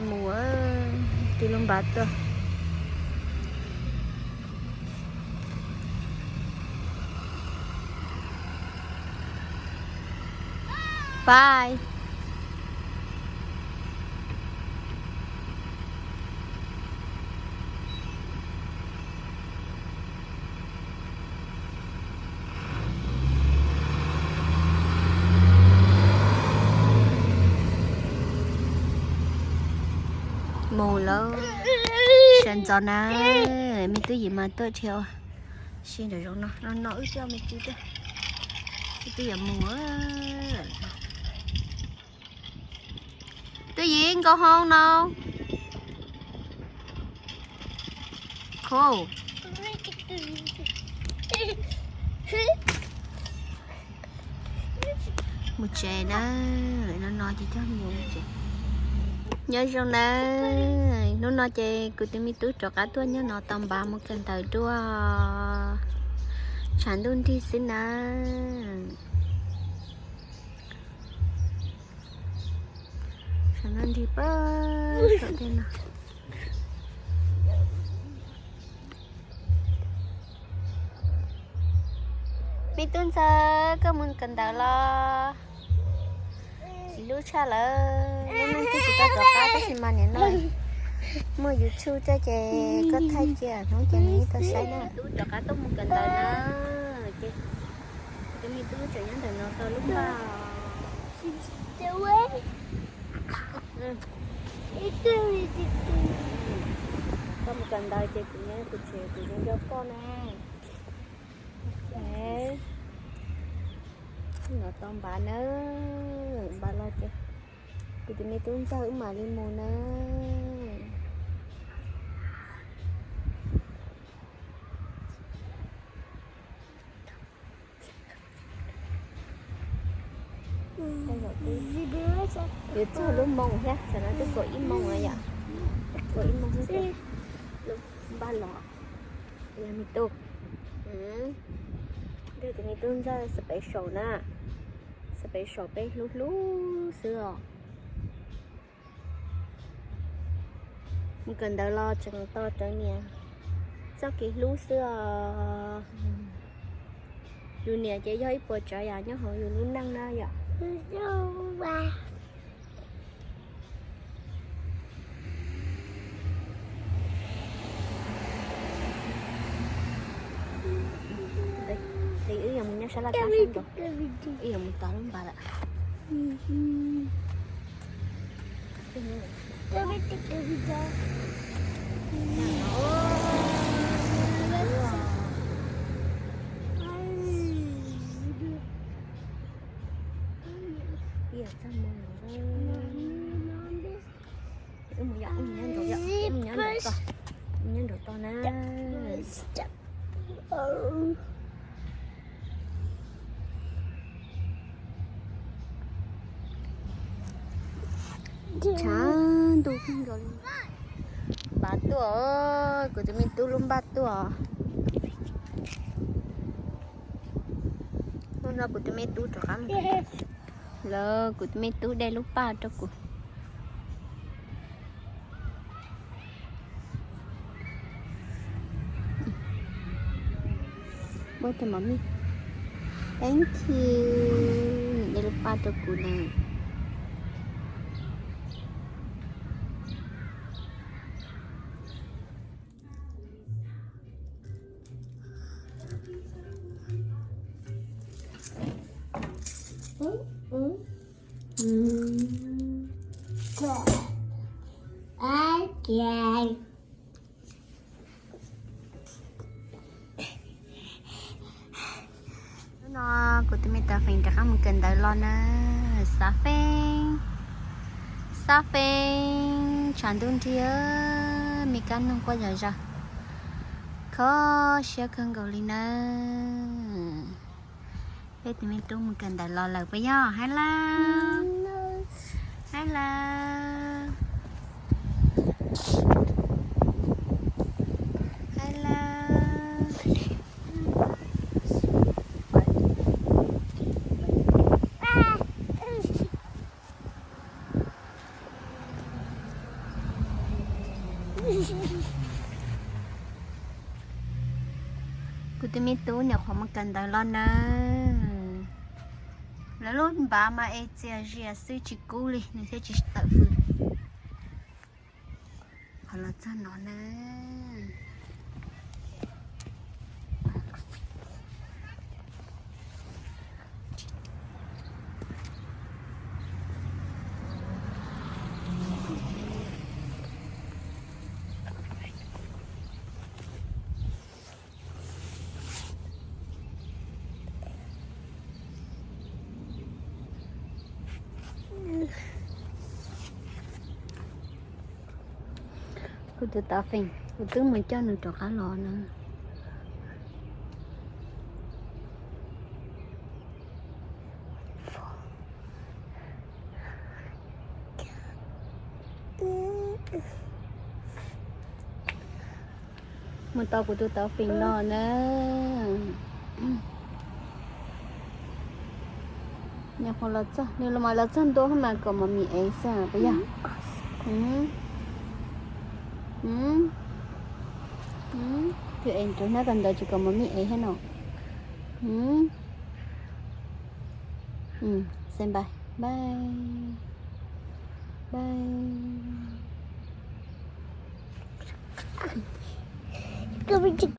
Mus, tig lub npav tuaj. Bye. Mus lawm, sawv ntxov na, me tub yim mas tuaj dhia ua si ntawm zoov no, no no wb coj me tub tuaj, wb twb yuav mus. Tub yim nkaus hoob no. Cool. Mus tsev na, no no ces coj mus tsev. Nyob zoo na, hnub no ces kuv tus me tub rov qab tuaj nyob no tau npav mus kawm ntawv dua. Tshav ntuj nrig xwb na. Tshav ntuj nrig pab saum tej no. Me tub ntxawg, koj mus kawm ntawv los? Tsis hlub tshaj lawm, lub neej twb tsis tau rov qab tab sis mas nim no muaj YouTube coj ces koj thaij cia hnub ces nws yeej tau saib na. Tub rov qab tuaj mus kawm ntawv na, ces tus me tub tseem nyob ntawm no tau lub npaj. Koj mus kawm ntawv ces kuv nyob kuv tsev kuv nyob nco koj na. No tau npav na, npav los ces kuv tus me tub ntxawg wb mam li mus na. Yuav txog lub moo thiab, tam no twb kaum ib moo no yom. Kaum ib moo thiab, npaj los. Yog me tub, tus me tub ntxawg special na, special peb hlub hlub xwb os. Mus kawm ntawv los tseem tos rawv niam txoj kev hlub xwb os. Yus niam ces yog ib puas tsav yam nyob hauv yus lub neej na yom. Wb yuav mus nyob sab laj kab sab nraud, wb yuav mus tos lub npaj lawm. Wb mus yom, wb mus nyob nraud yom, wb mus nyob nraud tos, mus nyob nraud tos na. Tshav ntuj kawg nkaus li. Npaj tuaj, kuv tus me tub lub npaj tuaj. Hnub no kuv tus me tub rov qab mus lawm, kuv tus me tub de lub paj rau kuv. Muab tus mov mij. Thank you. Nws de lub paj rau kuv na. Hnub no kuv tus me tas feem rov qab mus kawm ntawv los na. Xav feeb, xav feeb, tshav ntuj nrig, me kab noog quaj zom zaws, kho siab kawg nkaus li na. Peb tus me tub mus kawm ntawv los lawm puas yog? Hais lawm, hais lawm, hais lawm. Kuv tus me tub nyuam qhuav mus kawm ntawv los na. Lawv lub npav mas es txias zias xwb tsis kub li, nws thiaj tsis tawm fws. Qhov los txog no na. Kuv tus tav feem, kuv twb mus coj nws rov qab los na. Mus tos kuv tus tav feem no na. Nyuam qhuav los txog, nws los mas los txog ntua mas kom mos mis ev xwb puas yog? Tus es nrov hnab kawm ntawv tsis kom mos mis ev thiab no. Say bye, bye, bye.